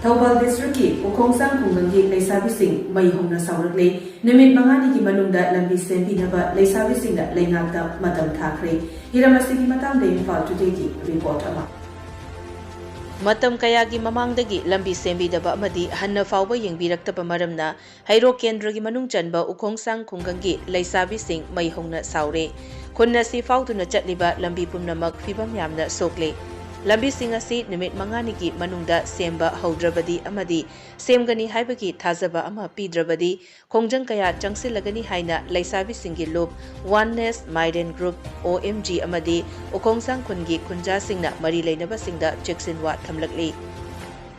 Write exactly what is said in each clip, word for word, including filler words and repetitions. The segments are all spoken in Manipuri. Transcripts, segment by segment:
ꯊꯧꯕꯥꯜ ꯗꯤꯁꯇ꯭ꯔꯤꯛꯀꯤ ꯎꯈꯣꯡꯁꯥꯡ ꯈꯨꯡꯒꯪꯒꯤ ꯂꯩꯁꯥꯕꯤꯁꯤꯡ ꯃꯩ ꯍꯧꯅ ꯁꯥꯎꯔꯛꯂꯦ꯫ ꯅꯨꯃꯤꯠ ꯃꯉꯥꯅꯤꯒꯤ ꯃꯅꯨꯡꯗ ꯂꯝꯕꯤ ꯁꯦꯝꯕꯤꯅꯕ ꯂꯩꯁꯥꯕꯤꯁꯤꯡꯅ ꯂꯩꯉꯥꯛꯇ ꯃꯇꯝ ꯊꯥꯈ꯭ꯔꯦ꯫ ꯍꯤꯔꯝ ꯑꯁꯤꯒꯤ ꯃꯇꯥꯡꯗ ꯏꯝꯐꯥꯜ ꯇꯨꯗꯦꯒꯤ ꯔꯤꯄꯣꯔꯠ ꯑꯃ꯫ ꯃꯇꯝ ꯀꯌꯥꯒꯤ ꯃꯃꯥꯡꯗꯒꯤ ꯂꯝꯕꯤ ꯁꯦꯝꯕꯤꯗꯕ ꯑꯃꯗꯤ ꯍꯟꯅ ꯐꯥꯎꯕ ꯌꯦꯡꯕꯤꯔꯛꯇꯕ ꯃꯔꯝꯅ ꯍꯩꯔꯣꯛ ꯀꯦꯟꯗ꯭ꯔꯒꯤ ꯃꯅꯨꯡ ꯆꯟꯕ ꯎꯈꯣꯡꯁꯥꯡ ꯈꯨꯡꯒꯪꯒꯤ ꯂꯩꯁꯥꯕꯤꯁꯤꯡ ꯃꯩ ꯍꯧꯅ ꯁꯥꯎꯔꯦ꯫ ꯈꯨꯟ ꯑꯁꯤ ꯐꯥꯎꯗꯨꯅ ꯆꯠꯂꯤꯕ ꯂꯝꯕꯤ ꯄꯨꯝꯅꯃꯛ ꯐꯤꯕꯝ ꯌꯥꯝꯅ ꯁꯣꯛꯂꯦ꯫ ꯂꯝꯕꯤꯁꯤꯡ ꯑꯁꯤ ꯅꯨꯃꯤꯠ ꯃꯉꯥꯅꯤꯒꯤ ꯃꯅꯨꯡꯗ ꯁꯦꯝꯕ ꯍꯧꯗ꯭ꯔꯕꯗꯤ ꯑꯃꯗꯤ ꯁꯦꯝꯒꯅꯤ ꯍꯥꯏꯕꯒꯤ ꯊꯥꯖꯕ ꯑꯃ ꯄꯤꯗ꯭ꯔꯕꯗꯤ ꯈꯣꯡꯖꯪ ꯀꯌꯥ ꯆꯪꯁꯤꯜꯂꯒꯅꯤ ꯍꯥꯏꯅ ꯂꯩꯁꯥꯕꯤꯁꯤꯡꯒꯤ ꯂꯨꯞ Oneness Maiden Group, O M G, ꯑꯃꯗꯤ ꯎꯈꯣꯡꯁꯥꯡ ꯈꯨꯟꯒꯤ ꯈꯨꯟꯖꯥꯁꯤꯡꯅ ꯃꯔꯤ ꯂꯩꯅꯕꯁꯤꯡꯗ ꯆꯦꯛꯁꯤꯟꯋꯥ ꯊꯝꯂꯛꯂꯤ꯫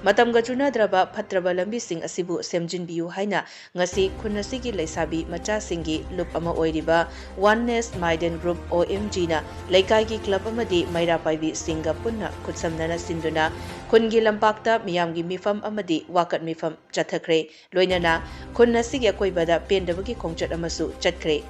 ꯃꯇꯝꯒ ꯆꯨꯅꯗ꯭ꯔꯕ ꯐꯠꯇ꯭ꯔꯕ ꯂꯝꯕꯤꯁꯤꯡ ꯑꯁꯤꯕꯨ ꯁꯦꯝꯖꯤꯟꯕꯤꯌꯨ ꯍꯥꯏꯅ ꯉꯁꯤ ꯈꯨꯟ ꯑꯁꯤꯒꯤ ꯂꯩꯁꯥꯕꯤ ꯃꯆꯥꯁꯤꯡꯒꯤ ꯂꯨꯞ ꯑꯃ ꯑꯣꯏꯔꯤꯕ Oneness Maiden Group, O M G, ꯅ ꯂꯩꯀꯥꯏꯒꯤ ꯀ꯭ꯂꯕ ꯑꯃꯗꯤ ꯃꯩꯔꯥ ꯄꯥꯏꯕꯤꯁꯤꯡꯒ ꯄꯨꯟꯅ ꯈꯨꯠꯁꯝꯅꯅ ꯁꯤꯟꯗꯨꯅ ꯈꯨꯟꯒꯤ ꯂꯝꯄꯥꯛꯇ ꯃꯤꯌꯥꯝꯒꯤ ꯃꯤꯐꯝ ꯑꯃꯗꯤ ꯋꯥꯀꯠ ꯃꯤꯐꯝ ꯆꯠꯊꯈ꯭ꯔꯦ꯫ ꯂꯣꯏꯅꯅ ꯈꯨꯟ ꯑꯁꯤꯒꯤ ꯑꯀꯣꯏꯕꯗ ꯄꯦꯟꯗꯕꯒꯤ ꯈꯣꯡꯆꯠ ꯑꯃꯁꯨ ꯆꯠꯈ꯭ꯔꯦ꯫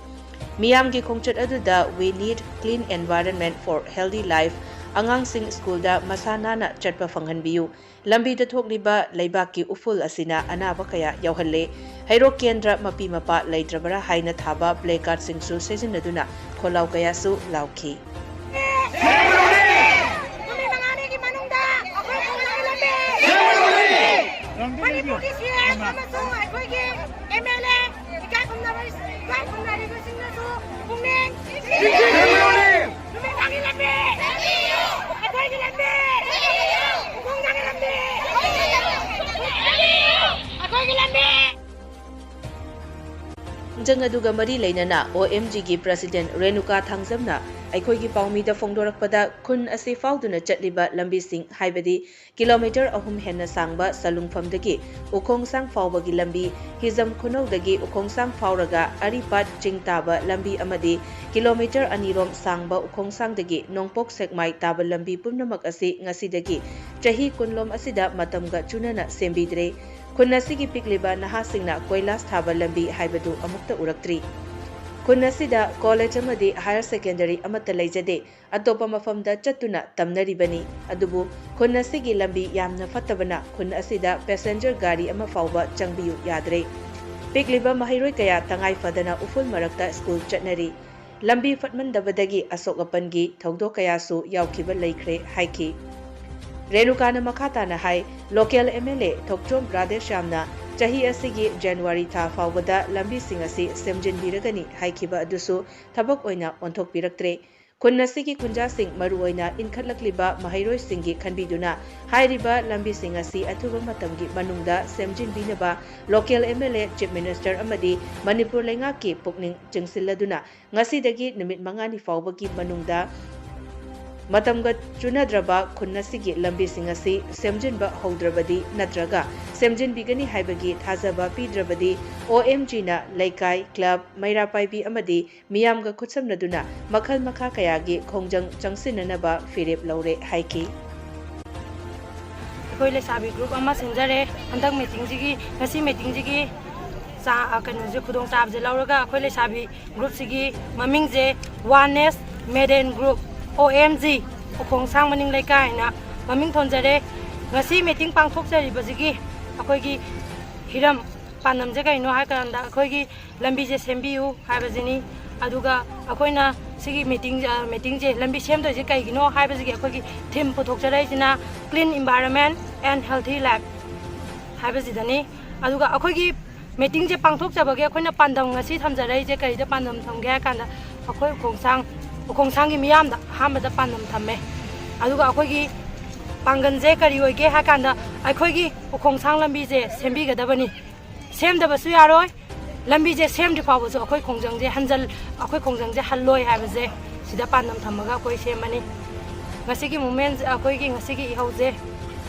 ꯃꯤꯌꯥꯝꯒꯤ ꯈꯣꯡꯆꯠ ꯑꯗꯨꯗ "We need clean environment for healthy life", "ꯑꯉꯥꯡꯁꯤꯡ ꯁ꯭ꯀꯨꯜꯗ ꯃꯁꯥ ꯅꯥꯟꯅ ꯆꯠꯄ ꯐꯪꯍꯟꯕꯤꯌꯨ", "ꯂꯝꯕꯤꯗ ꯊꯣꯛꯂꯤꯕ ꯂꯩꯕꯥꯛꯀꯤ ꯎꯐꯨꯜ ꯑꯁꯤꯅ ꯑꯅꯥꯕ ꯀꯌꯥ ꯌꯥꯎꯍꯜꯂꯦ", "ꯍꯩꯔꯣꯛ ꯀꯦꯟꯗ꯭ꯔ ꯃꯄꯤ ꯃꯄꯥ ꯂꯩꯇ꯭ꯔꯕ꯭ꯔꯥ" ꯍꯥꯏꯅ ꯊꯥꯕ ꯄ꯭ꯂꯦ ꯀꯥꯔꯗꯁꯤꯡꯁꯨ ꯁꯤꯖꯤꯟꯅꯗꯨꯅ ꯈꯣꯜꯂꯥꯎ ꯀꯌꯥꯁꯨ ꯂꯥꯎꯈꯤ꯫ ꯅꯨꯃꯤꯠ ꯃꯉꯥꯅꯤꯒꯤ ꯃꯅꯨꯡꯗ ꯑꯩꯈꯣꯏ ꯈꯨꯡꯒꯪꯒꯤ ꯂꯝꯕꯤ, ꯃꯅꯤꯄꯨꯔꯒꯤ ꯁꯤ ꯑꯦꯝ ꯑꯃꯁꯨꯡ ꯑꯩꯈꯣꯏꯒꯤ ꯑꯦꯝ ꯑꯦꯜ ꯑꯦ, ꯏꯀꯥꯏ ꯈꯨꯝꯅꯕ, ꯏꯀꯥꯏ ꯈꯨꯝꯅꯔꯤꯕꯁꯤꯡꯅꯁꯨ ꯄꯨꯛꯅꯤꯡ ꯅꯨꯃꯤꯠ ꯃꯉꯥꯒꯤ ꯂꯝꯕꯤ, ꯑꯩꯈꯣꯏꯒꯤ ꯂꯝꯕꯤ, ꯈꯨꯡꯒꯪꯒꯤ ꯂꯝꯕꯤ, ꯑꯩꯈꯣꯏꯒꯤ ꯂꯝꯕꯤ꯫ ꯈꯣꯡꯖꯪ ꯑꯗꯨꯒ ꯃꯔꯤ ꯂꯩꯅꯅ O M G ꯒꯤ ꯄ꯭ꯔꯁꯤꯗꯦꯟ ꯔꯦꯅꯨꯀꯥ ꯊꯥꯡꯖꯝꯅ ꯑꯩꯈꯣꯏꯒꯤ ꯄꯥꯎꯃꯤꯗ ꯐꯣꯡꯗꯣꯔꯛꯄꯗ, ꯈꯨꯟ ꯑꯁꯤ ꯐꯥꯎꯗꯨꯅ ꯆꯠꯂꯤꯕ ꯂꯝꯕꯤꯁꯤꯡ, ꯍꯥꯏꯕꯗꯤ ꯀꯤꯂꯣꯃꯤꯇꯔ ꯑꯍꯨꯝ ꯍꯦꯟꯅ ꯁꯥꯡꯕ ꯁꯂꯨꯡꯐꯝꯗꯒꯤ ꯎꯈꯣꯡꯁꯥꯡ ꯐꯥꯎꯕꯒꯤ ꯂꯝꯕꯤ, ꯍꯤꯖꯝ ꯈꯨꯅꯧꯗꯒꯤ ꯎꯈꯣꯡꯁꯥꯡ ꯐꯥꯎꯔꯒ ꯑꯔꯤꯄꯥꯠ ꯆꯤꯡ ꯇꯥꯕ ꯂꯝꯕꯤ ꯑꯃꯗꯤ ꯀꯤꯂꯣꯃꯤꯇꯔ ꯑꯅꯤꯔꯣꯝ ꯁꯥꯡꯕ ꯎꯈꯣꯡꯁꯥꯡꯗꯒꯤ ꯅꯣꯡꯄꯣꯛ ꯁꯦꯛꯃꯥꯏ ꯇꯥꯕ ꯂꯝꯕꯤ ꯄꯨꯝꯅꯃꯛ ꯑꯁꯤ ꯉꯁꯤꯗꯒꯤ ꯆꯍꯤ ꯀꯨꯟꯂꯣꯝ ꯑꯁꯤꯗ ꯃꯇꯝꯒ ꯆꯨꯅꯅ ꯁꯦꯝꯕꯤꯗ꯭ꯔꯦ꯫ ꯈꯨꯟ ꯑꯁꯤꯒꯤ ꯄꯤꯛꯂꯤꯕ ꯅꯍꯥꯁꯤꯡꯅ ꯀꯣꯏꯂꯥꯁ ꯊꯥꯕ ꯂꯝꯕꯤ ꯍꯥꯏꯕꯗꯨ ꯑꯃꯨꯛꯇ ꯎꯔꯛꯇ꯭ꯔꯤ꯫ ꯈꯨꯟ ꯑꯁꯤꯗ ꯀꯣꯂꯦꯖ ꯑꯃꯗꯤ ꯍꯥꯌꯔ ꯁꯦꯀꯦꯟꯗꯔꯤ ꯑꯃꯠꯇ ꯂꯩꯖꯗꯦ꯫ ꯑꯇꯣꯞꯄ ꯃꯐꯝꯗ ꯆꯠꯇꯨꯅ ꯇꯝꯅꯔꯤꯕꯅꯤ꯫ ꯑꯗꯨꯕꯨ ꯈꯨꯟ ꯑꯁꯤꯒꯤ ꯂꯝꯕꯤ ꯌꯥꯝꯅ ꯐꯠꯇꯕꯅ ꯈꯨꯟ ꯑꯁꯤꯗ ꯄꯦꯁꯦꯟꯖꯔ ꯒꯥꯔꯤ ꯑꯃ ꯐꯥꯎꯕ ꯆꯪꯕꯤꯌꯨ ꯌꯥꯗ꯭ꯔꯦ꯫ ꯄꯤꯛꯂꯤꯕ ꯃꯍꯩꯔꯣꯏ ꯀꯌꯥ ꯇꯉꯥꯏ ꯐꯗꯅ ꯎꯐꯨꯜ ꯃꯔꯛꯇ ꯁ꯭ꯀꯨꯜ ꯆꯠꯅꯔꯤ꯫ ꯂꯝꯕꯤ ꯐꯠꯃꯟꯗꯕꯗꯒꯤ ꯑꯁꯣꯛ ꯑꯄꯟꯒꯤ ꯊꯧꯗꯣꯛ ꯀꯌꯥꯁꯨ ꯌꯥꯎꯈꯤꯕ ꯂꯩꯈ꯭ꯔꯦ ꯍꯥꯏꯈꯤ꯫ ꯔꯦꯅꯨꯀꯥꯅ ꯃꯈꯥ ꯇꯥꯅ ꯍꯥꯏ, ꯂꯣꯀꯦꯜ ꯑꯦꯝ ꯑꯦꯜ ꯑꯦ ꯊꯣꯛꯆꯣꯝ ꯔꯥꯙꯦꯁ꯭ꯌꯥꯝꯅ ꯆꯍꯤ ꯑꯁꯤꯒꯤ ꯖꯅꯋꯥꯔꯤ ꯊꯥ ꯐꯥꯎꯕꯗ ꯂꯝꯕꯤꯁꯤꯡ ꯑꯁꯤ ꯁꯦꯝꯖꯤꯟꯕꯤꯔꯒꯅꯤ ꯍꯥꯏꯈꯤꯕ ꯑꯗꯨꯁꯨ ꯊꯕꯛ ꯑꯣꯏꯅ ꯑꯣꯟꯊꯣꯛꯄꯤꯔꯛꯇ꯭ꯔꯦ꯫ ꯈꯨꯟ ꯑꯁꯤꯒꯤ ꯈꯨꯟꯖꯥꯁꯤꯡ, ꯃꯔꯨꯑꯣꯏꯅ ꯏꯟꯈꯠꯂꯛꯂꯤꯕ ꯃꯍꯩꯔꯣꯏꯁꯤꯡꯒꯤ ꯈꯟꯕꯤꯗꯨꯅ ꯍꯥꯏꯔꯤꯕ ꯂꯝꯕꯤꯁꯤꯡ ꯑꯁꯤ ꯑꯊꯨꯕ ꯃꯇꯝꯒꯤ ꯃꯅꯨꯡꯗ ꯁꯦꯝꯖꯤꯟꯕꯤꯅꯕ local M L A, chief minister ꯑꯃꯗꯤ ꯃꯅꯤꯄꯨꯔ ꯂꯩꯉꯥꯛꯀꯤ ꯄꯨꯛꯅꯤꯡ ꯆꯤꯡꯁꯤꯜꯂꯗꯨꯅ ꯉꯁꯤꯗꯒꯤ ꯅꯨꯃꯤꯠ ꯃꯉꯥꯅꯤ ꯐꯥꯎꯕꯒꯤ ꯃꯅꯨꯡꯗ ꯃꯇꯝꯒ ꯆꯨꯅꯗ꯭ꯔꯕ ꯈꯨꯟ ꯑꯁꯤꯒꯤ ꯂꯝꯕꯤꯁꯤꯡ ꯑꯁꯤ ꯁꯦꯝꯖꯤꯟꯕ ꯍꯧꯗ꯭ꯔꯕꯗꯤ ꯅꯠꯇ꯭ꯔꯒ ꯁꯦꯝꯖꯤꯟꯕꯤꯒꯅꯤ ꯍꯥꯏꯕꯒꯤ ꯊꯥꯖꯕ ꯄꯤꯗ꯭ꯔꯕꯗꯤ ꯑꯣ ꯑꯦꯝ ꯖꯤꯅ ꯂꯩꯀꯥꯏ, ꯀ꯭ꯂꯕ, ꯃꯩꯔꯥ ꯄꯥꯏꯕꯤ ꯑꯃꯗꯤ ꯃꯤꯌꯥꯝꯒ ꯈꯨꯠꯁꯝꯅꯗꯨꯅ ꯃꯈꯜ ꯃꯈꯥ ꯀꯌꯥꯒꯤ ꯈꯣꯡꯖꯪ ꯆꯪꯁꯤꯟꯅꯅꯕ ꯐꯤꯔꯦꯞ ꯂꯧꯔꯦ ꯍꯥꯏꯈꯤ꯫ ꯑꯩꯈꯣꯏ ꯂꯩꯁꯥꯕꯤ ꯒ꯭ꯔꯨꯞ ꯑꯃ ꯁꯦꯝꯖꯔꯦ꯫ ꯍꯟꯗꯛ ꯃꯤꯇꯤꯡꯁꯤꯒꯤ, ꯉꯁꯤ ꯃꯤꯇꯤꯡꯁꯤꯒꯤ ꯆꯥ-, ꯀꯩꯅꯣꯁꯦ, ꯈꯨꯗꯣꯡꯆꯥꯕꯁꯦ ꯂꯧꯔꯒ ꯑꯩꯈꯣꯏ ꯂꯩꯁꯥꯕꯤ ꯒ꯭ꯔꯨꯞꯁꯤꯒꯤ ꯃꯃꯤꯡꯁꯦ Oneness Maiden Group, ꯑꯣ ꯑꯦꯝ ꯖꯤ, ꯎꯈꯣꯡꯁꯥꯡ ꯃꯅꯤꯡ ꯂꯩꯀꯥꯏ ꯍꯥꯏꯅ ꯃꯃꯤꯡ ꯊꯣꯟꯖꯔꯦ꯫ ꯉꯁꯤ ꯃꯤꯇꯤꯡ ꯄꯥꯡꯊꯣꯛꯆꯔꯤꯕꯁꯤꯒꯤ ꯑꯩꯈꯣꯏꯒꯤ ꯍꯤꯔꯝ ꯄꯥꯟꯗꯝꯁꯦ ꯀꯩꯅꯣ ꯍꯥꯏ ꯀꯥꯟꯗ, ꯑꯩꯈꯣꯏꯒꯤ ꯂꯝꯕꯤꯁꯦ ꯁꯦꯝꯕꯤꯌꯨ ꯍꯥꯏꯕꯁꯤꯅꯤ꯫ ꯑꯗꯨꯒ ꯑꯩꯈꯣꯏꯅ ꯁꯤꯒꯤ ꯃꯤꯇꯤꯡ, ꯑ, ꯃꯤꯇꯤꯡꯁꯦ, ꯂꯝꯕꯤ ꯁꯦꯝꯗꯣꯏꯁꯦ ꯀꯩꯒꯤꯅꯣ ꯍꯥꯏꯕꯁꯤꯒꯤ ꯑꯩꯈꯣꯏꯒꯤ ꯊꯤꯝ ꯄꯨꯊꯣꯛꯆꯔꯛꯏꯁꯤꯅ Clean Environment and Healthy Life ꯍꯥꯏꯕꯁꯤꯗꯅꯤ꯫ ꯑꯗꯨꯒ ꯑꯩꯈꯣꯏꯒꯤ ꯃꯤꯇꯤꯡꯁꯦ ꯄꯥꯡꯊꯣꯛꯆꯕꯒꯤ ꯑꯩꯈꯣꯏꯅ ꯄꯥꯟꯗꯝ ꯉꯁꯤ ꯊꯝꯖꯔꯛꯏꯁꯦ ꯀꯔꯤꯗ ꯄꯥꯟꯗꯝ ꯊꯝꯒꯦ ꯍꯥꯏ ꯀꯥꯟꯗ, ꯑꯩꯈꯣꯏ ꯎꯈꯣꯡꯁꯥꯡ, ꯎꯈꯣꯡꯁꯥꯡꯒꯤ ꯃꯤꯌꯥꯝꯗ ꯑꯍꯥꯟꯕꯗ ꯄꯥꯟꯗꯝ ꯊꯝꯃꯦ꯫ ꯑꯗꯨꯒ ꯑꯩꯈꯣꯏꯒꯤ ꯄꯥꯡꯒꯜꯁꯦ ꯀꯔꯤ ꯑꯣꯏꯒꯦ ꯍꯥꯏ ꯀꯥꯟꯗ, ꯑꯩꯈꯣꯏꯒꯤ ꯎꯈꯣꯡꯁꯥꯡ ꯂꯝꯕꯤꯁꯦ ꯁꯦꯝꯕꯤꯒꯗꯕꯅꯤ꯫ ꯁꯦꯝꯗꯕꯁꯨ ꯌꯥꯔꯣꯏ꯫ ꯂꯝꯕꯤꯁꯦ ꯁꯦꯝꯗ꯭ꯔꯤ ꯐꯥꯎꯕꯁꯨ ꯑꯩꯈꯣꯏ ꯈꯣꯡꯖꯪꯁꯦ ꯍꯟꯖꯜ-, ꯑꯩꯈꯣꯏ ꯈꯣꯡꯖꯪꯁꯦ ꯍꯜꯂꯣꯏ ꯍꯥꯏꯕꯁꯦ ꯁꯤꯗ ꯄꯥꯟꯗꯝ ꯊꯝꯃꯒ ꯑꯩꯈꯣꯏ ꯁꯦꯝꯕꯅꯤ꯫ ꯉꯁꯤꯒꯤ movement, ꯑꯩꯈꯣꯏꯒꯤ ꯉꯁꯤꯒꯤ ꯏꯍꯧꯁꯦ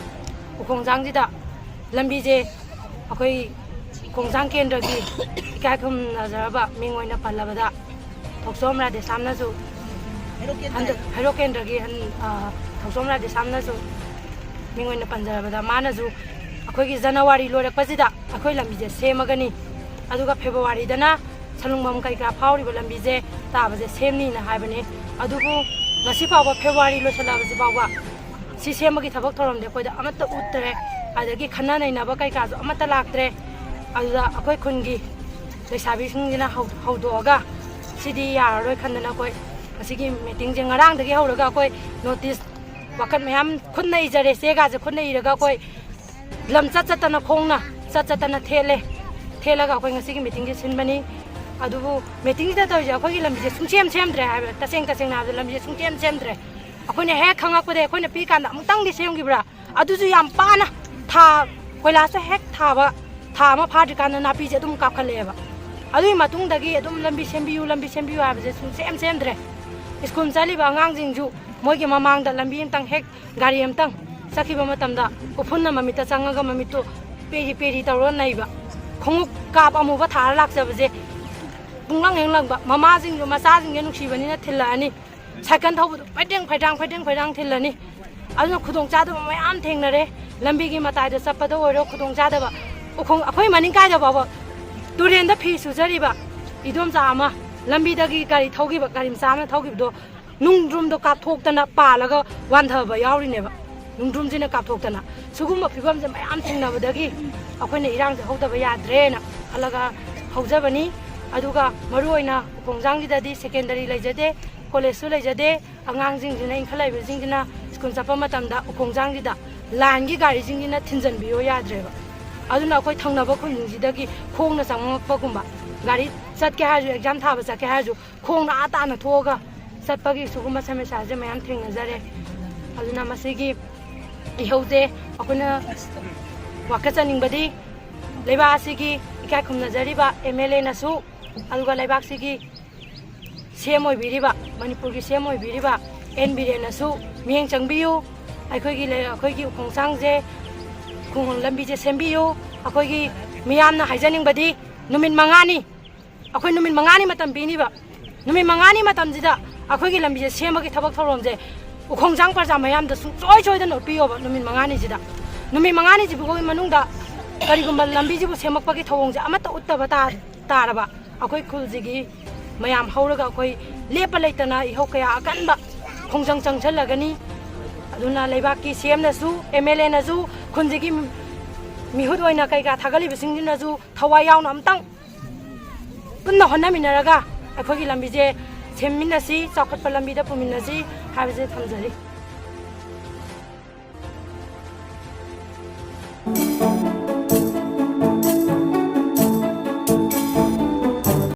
ꯎꯈꯣꯡꯖꯥꯡꯁꯤꯗ ꯂꯝꯕꯤꯁꯦ ꯑꯩꯈꯣꯏ ꯈꯣꯡꯖꯥꯡ ꯀꯦꯟꯗ꯭ꯔꯒꯤ ꯏꯀꯥꯏ ꯈꯨꯝꯅꯖꯔꯕ ꯃꯤꯡ ꯑꯣꯏꯅ ꯄꯜꯂꯕꯗ ꯊꯣꯛꯆꯣꯝ ꯔꯥꯙꯦꯁ꯭ꯌꯥꯝꯅꯁꯨ, ꯍꯟꯗꯛ ꯍꯩꯔꯣꯛ ꯀꯦꯟꯗ꯭ꯔꯒꯤ ꯍꯟ-, ꯑ, ꯊꯣꯛꯆꯣꯝ ꯔꯥꯙꯦꯁ꯭ꯌꯥꯝꯅꯁꯨ ꯃꯤꯡ ꯑꯣꯏꯅ ꯄꯟꯖꯔꯕꯗ, ꯃꯥꯅꯁꯨ ꯑꯩꯈꯣꯏꯒꯤ ꯖꯅꯋꯥꯔꯤ ꯂꯣꯏꯔꯛꯄꯁꯤꯗ ꯑꯩꯈꯣꯏ ꯂꯝꯕꯤꯁꯦ ꯁꯦꯝꯃꯒꯅꯤ, ꯑꯗꯨꯒ ꯐꯦꯕꯋꯥꯔꯤꯗꯅ ꯂꯨꯡꯕꯝ ꯀꯩꯀꯥ ꯐꯥꯎꯔꯤꯕ ꯂꯝꯕꯤꯁꯦ ꯇꯥꯕꯁꯦ ꯁꯦꯝꯅꯤꯅ ꯍꯥꯏꯕꯅꯤ꯫ ꯑꯗꯨꯕꯨ ꯉꯁꯤ ꯐꯥꯎꯕ, ꯐꯦꯕ꯭ꯔꯨꯋꯥꯔꯤ ꯂꯣꯏꯁꯤꯜꯂꯛꯑꯕꯁꯤ ꯐꯥꯎꯕ, ꯁꯤ ꯁꯦꯝꯕꯒꯤ ꯊꯕꯛ ꯊꯧꯔꯝꯗꯤ ꯑꯩꯈꯣꯏꯗ ꯑꯃꯠꯇ ꯎꯠꯇ꯭ꯔꯦ꯫ ꯑꯗꯒꯤ ꯈꯟꯅ ꯅꯩꯅꯕ ꯀꯩꯀꯥꯁꯨ ꯑꯃꯠꯇ ꯂꯥꯛꯇ꯭ꯔꯦ꯫ ꯑꯗꯨꯗ ꯑꯩꯈꯣꯏ ꯈꯨꯟꯒꯤ ꯂꯩꯁꯥꯕꯤꯁꯤꯡꯁꯤꯅ ꯍꯧ-, ꯍꯧꯗꯣꯛꯑꯒ ꯁꯤꯗꯤ ꯌꯥꯔꯔꯣꯏ ꯈꯟꯗꯅ ꯑꯩꯈꯣꯏ ꯉꯁꯤꯒꯤ ꯃꯤꯇꯤꯡꯁꯦ ꯉꯔꯥꯡꯗꯒꯤ ꯍꯧꯔꯒ ꯑꯩꯈꯣꯏ ꯅꯣꯇꯤꯁ ꯋꯥꯀꯠ ꯃꯌꯥꯝ ꯈꯨꯠꯅ ꯏꯖꯔꯦ, ꯆꯦꯒꯥꯁꯦ ꯈꯨꯠꯅ ꯏꯔꯒ ꯑꯩꯈꯣꯏ ꯂꯝ ꯆꯠ ꯆꯠꯇꯅ, ꯈꯣꯡꯅ ꯆꯠ ꯆꯠꯇꯅ ꯊꯦꯠꯂꯦ꯫ ꯊꯦꯠꯂꯒ ꯑꯩꯈꯣꯏ ꯉꯁꯤꯒꯤ ꯃꯤꯇꯤꯡꯁꯦ ꯁꯤꯟꯕꯅꯤ꯫ ꯑꯗꯨꯕꯨ ꯃꯤꯇꯤꯡꯁꯤꯗ ꯇꯧꯔꯤꯁꯦ ꯑꯩꯈꯣꯏꯒꯤ ꯂꯝꯕꯤꯁꯦ ꯁꯨꯡꯁꯦꯝ ꯁꯦꯝꯗ꯭ꯔꯦ ꯍꯥꯏꯕ, ꯇꯁꯦꯡ ꯇꯁꯦꯡꯅ ꯍꯥꯏꯕꯗ ꯂꯝꯕꯤꯁꯦ ꯁꯨꯡꯁꯦꯝ ꯁꯦꯝꯗ꯭ꯔꯦ꯫ ꯑꯩꯈꯣꯏꯅ ꯍꯦꯛ ꯈꯪꯉꯛꯄꯗꯒꯤ ꯑꯩꯈꯣꯏꯅ ꯄꯤꯛꯏꯀꯥꯟꯗ ꯑꯃꯨꯛꯇꯪꯗꯤ ꯁꯦꯝꯈꯤꯕ꯭ꯔꯥ? ꯑꯗꯨꯁꯨ ꯌꯥꯝ ꯄꯥꯅ ꯊꯥ, ꯀꯣꯏꯂꯥꯁꯇꯣ ꯍꯦꯛ ꯊꯥꯕ ꯊꯥ ꯑꯃ ꯐꯥꯗ꯭ꯔꯤꯀꯥꯟꯗ ꯅꯥꯄꯤꯁꯦ ꯑꯗꯨꯝ ꯀꯥꯞꯈꯠꯂꯛꯑꯦꯕ꯫ ꯑꯗꯨꯒꯤ ꯃꯇꯨꯡꯗꯒꯤ ꯑꯗꯨꯝ ꯂꯝꯕꯤ ꯁꯦꯝꯕꯤꯌꯨ, ꯂꯝꯕꯤ ꯁꯦꯝꯕꯤꯌꯨ ꯍꯥꯏꯕꯁꯦ ꯁꯨꯡꯁꯦꯝ ꯁꯦꯝꯗ꯭ꯔꯦ꯫ ꯁ꯭ꯀꯨꯜ ꯆꯠꯂꯤꯕ ꯑꯉꯥꯡꯁꯤꯡꯁꯨ ꯃꯣꯏꯒꯤ ꯃꯃꯥꯡꯗ ꯂꯝꯕꯤ ꯑꯃꯇꯪ ꯍꯦꯛ ꯒꯥꯔꯤ ꯑꯃꯇꯪ ꯆꯠꯈꯤꯕ ꯃꯇꯝꯗ ꯎꯐꯨꯟꯅ ꯃꯃꯤꯠꯇ ꯆꯪꯉꯒ ꯃꯃꯤꯠꯇꯣ ꯄꯦꯔꯤ ꯄꯦꯔꯤ ꯇꯧꯔ ꯅꯩꯕ꯫ ꯈꯣꯡꯎꯞ ꯀꯥꯞ ꯑꯃꯨꯕ ꯊꯥꯔ ꯂꯥꯛꯆꯕꯁꯦ ꯄꯨꯡꯂꯪ ꯍꯦꯛ ꯂꯪꯕ꯫ ꯃꯃꯥꯁꯤꯡꯁꯨ ꯃꯆꯥꯁꯤꯡꯁꯦ ꯅꯨꯡꯁꯤꯕꯅꯤꯅ ꯊꯤꯜꯂꯛꯑꯅꯤ꯫ ꯁꯥꯏꯀꯜ ꯊꯧꯕꯗꯣ ꯐꯩꯗ꯭ꯔꯦꯡ ꯐꯩꯗ꯭ꯔꯥꯡ, ꯐꯩꯗ꯭ꯔꯦꯡ ꯐꯩꯗ꯭ꯔꯥꯡ ꯊꯤꯜꯂꯅꯤ꯫ ꯑꯗꯨꯅ ꯈꯨꯗꯣꯡꯆꯥꯗꯕ ꯃꯌꯥꯝ ꯊꯦꯡꯅꯔꯦ꯫ ꯂꯝꯕꯤꯒꯤ ꯃꯇꯥꯏꯗ ꯆꯠꯄꯗ ꯑꯣꯏꯔꯣ ꯈꯨꯗꯣꯡꯆꯥꯗꯕ꯫ ꯎꯈꯣꯡ, ꯑꯩꯈꯣꯏ ꯃꯅꯤꯡ ꯀꯥꯏꯗ ꯐꯥꯎꯕ ꯇꯨꯔꯦꯟꯗ ꯐꯤ ꯁꯨꯖꯔꯤꯕ ꯏꯗꯣꯝꯆꯥ ꯑꯃ ꯂꯝꯕꯤꯗꯒꯤ ꯒꯥꯔꯤ ꯊꯧꯈꯤꯕ, ꯒꯥꯔꯤ ꯃꯆꯥ ꯑꯃꯅ ꯊꯧꯈꯤꯕꯗꯣ ꯅꯨꯡꯗ꯭ꯔꯨꯝꯗꯣ ꯀꯥꯞꯊꯣꯛꯇꯅ ꯄꯥꯜꯂꯒ ꯋꯥꯟꯊꯕ ꯌꯥꯎꯔꯤꯅꯦꯕ꯫ ꯅꯨꯡꯗ꯭ꯔꯨꯝꯁꯤꯅ ꯀꯥꯞꯊꯣꯛꯇꯅ꯫ ꯁꯤꯒꯨꯝꯕ ꯐꯤꯕꯝꯁꯦ ꯃꯌꯥꯝ ꯊꯦꯡꯅꯕꯗꯒꯤ ꯑꯩꯈꯣꯏꯅ ꯏꯔꯥꯡꯁꯦ ꯍꯧꯗꯕ ꯌꯥꯗ꯭ꯔꯦꯅ ꯈꯜꯂꯒ ꯍꯧꯖꯕꯅꯤ꯫ ꯑꯗꯨꯒ ꯃꯔꯨꯑꯣꯏꯅ ꯎꯈꯣꯡꯖꯥꯡꯁꯤꯗꯗꯤ ꯁꯦꯀꯦꯟꯗꯔꯤ ꯂꯩꯖꯗꯦ, ꯀꯣꯂꯦꯖꯁꯨ ꯂꯩꯖꯗꯦ꯫ ꯑꯉꯥꯡꯁꯤꯡꯁꯤꯅ, ꯏꯟꯈꯠꯂꯛꯏꯕꯁꯤꯡꯁꯤꯅ ꯁ꯭ꯀꯨꯜ ꯆꯠꯄ ꯃꯇꯝꯗ ꯎꯈꯣꯡꯖꯥꯡꯁꯤꯗ ꯂꯥꯏꯟꯒꯤ ꯒꯥꯔꯤꯁꯤꯡꯁꯤꯅ ꯊꯤꯟꯖꯟꯕꯤꯌꯣ ꯌꯥꯗ꯭ꯔꯦꯕ꯫ ꯑꯗꯨꯅ ꯑꯩꯈꯣꯏ ꯊꯪꯅꯕ ꯈꯨꯟꯁꯤꯡꯁꯤꯗꯒꯤ ꯈꯣꯡꯅ ꯆꯪꯉꯛꯄꯒꯨꯝꯕ, ꯒꯥꯔꯤ ꯆꯠꯀꯦ ꯍꯥꯏꯔꯁꯨ, ꯑꯦꯛꯖꯥꯝ ꯊꯥꯕ ꯆꯠꯀꯦ ꯍꯥꯏꯔꯁꯨ, ꯈꯣꯡꯅ ꯑꯥ ꯇꯥꯅ ꯊꯣꯛꯑꯒ ꯆꯠꯄꯒꯤ ꯁꯤꯒꯨꯝꯕ ꯁꯃꯁ꯭ꯌꯥꯁꯦ ꯃꯌꯥꯝ ꯊꯦꯡꯅꯖꯔꯦ꯫ ꯑꯗꯨꯅ ꯃꯁꯤꯒꯤ ꯏꯍꯧꯁꯦ ꯑꯩꯈꯣꯏꯅ ꯋꯥꯀꯠꯆꯅꯤꯡꯕꯗꯤ ꯂꯩꯕꯥꯛ ꯑꯁꯤꯒꯤ ꯏꯀꯥꯏ ꯈꯨꯝꯅꯖꯔꯤꯕ ꯑꯦꯝ ꯑꯦꯜ ꯑꯦꯅꯁꯨ, ꯑꯗꯨꯒ ꯂꯩꯕꯥꯛꯁꯤꯒꯤ ꯁꯤ ꯑꯦꯝ ꯑꯣꯏꯕꯤꯔꯤꯕ, ꯃꯅꯤꯄꯨꯔꯒꯤ ꯁꯤ ꯑꯦꯝ ꯑꯣꯏꯕꯤꯔꯤꯕ ꯑꯦꯟ ꯕꯤꯔꯦꯟꯅꯁꯨ ꯃꯤꯠꯌꯦꯡ ꯆꯪꯕꯤꯌꯨ꯫ ꯑꯩꯈꯣꯏꯒꯤ ꯂꯩ-, ꯑꯩꯈꯣꯏꯒꯤ ꯎꯈꯣꯡꯁꯥꯡꯁꯦ ꯈꯨꯡꯒꯪ ꯂꯝꯕꯤꯁꯦ ꯁꯦꯝꯕꯤꯌꯨ꯫ ꯑꯩꯈꯣꯏꯒꯤ ꯃꯤꯌꯥꯝꯅ ꯍꯥꯏꯖꯅꯤꯡꯕꯗꯤ ꯅꯨꯃꯤꯠ ꯃꯉꯥꯅꯤ, ꯑꯩꯈꯣꯏ ꯅꯨꯃꯤꯠ ꯃꯉꯥꯅꯤ ꯃꯇꯝ ꯄꯤꯅꯤꯕ꯫ ꯅꯨꯃꯤꯠ ꯃꯉꯥꯅꯤ ꯃꯇꯝꯁꯤꯗ ꯑꯩꯈꯣꯏꯒꯤ ꯂꯝꯕꯤꯁꯦ ꯁꯦꯝꯕꯒꯤ ꯊꯕꯛ ꯊꯧꯔꯝꯁꯦ ꯎꯈꯣꯡꯖꯥꯡ ꯄ꯭ꯔꯖꯥ ꯃꯌꯥꯝꯗ ꯁꯨꯡꯁꯣꯏ ꯁꯣꯏꯗꯅ ꯎꯠꯄꯤꯌꯣꯕ꯫ ꯅꯨꯃꯤꯠ ꯃꯉꯥꯅꯤꯁꯤꯗ, ꯅꯨꯃꯤꯠ ꯃꯉꯥꯅꯤꯁꯤꯕꯨꯒꯤ ꯃꯅꯨꯡꯗ ꯀꯔꯤꯒꯨꯝꯕ ꯂꯝꯕꯤꯁꯤꯕꯨ ꯁꯦꯝꯃꯛꯄꯒꯤ ꯊꯧꯑꯣꯡꯁꯦ ꯑꯃꯠꯇ ꯎꯠꯇꯕ ꯇꯥ-, ꯇꯥꯔꯕ, ꯑꯩꯈꯣꯏ ꯈꯨꯜꯁꯤꯒꯤ ꯃꯌꯥꯝ ꯍꯧꯔꯒ ꯑꯩꯈꯣꯏ ꯂꯦꯞꯄ ꯂꯩꯇꯅ ꯏꯍꯧ ꯀꯌꯥ ꯑꯀꯟꯕ ꯈꯣꯡꯖꯪ ꯆꯪꯁꯤꯜꯂꯒꯅꯤ꯫ ꯑꯗꯨꯅ ꯂꯩꯕꯥꯛꯀꯤ ꯁꯤ ꯑꯦꯝꯅꯁꯨ, ꯑꯦꯝ ꯑꯦꯜ ꯑꯦꯅꯁꯨ ꯈꯨꯜꯁꯤꯒꯤ ꯃꯤꯍꯨꯠ ꯑꯣꯏꯅ ꯀꯩꯀꯥ ꯊꯥꯒꯠꯂꯤꯕꯁꯤꯡꯁꯤꯅꯁꯨ ꯊꯋꯥꯏ ꯌꯥꯎꯅ ꯑꯝꯇꯪ ꯄꯨꯟꯅ ꯍꯣꯠꯅꯃꯤꯟꯅꯔꯒ ꯑꯩꯈꯣꯏꯒꯤ ꯂꯝꯕꯤꯁꯦ ꯁꯦꯝꯃꯤꯟꯅꯁꯤ, ꯆꯥꯎꯈꯠꯄ ꯂꯝꯕꯤꯗ ꯄꯨꯃꯤꯟꯅꯁꯤ ꯍꯥꯏꯕꯁꯦ ꯊꯝꯖꯔꯤ꯫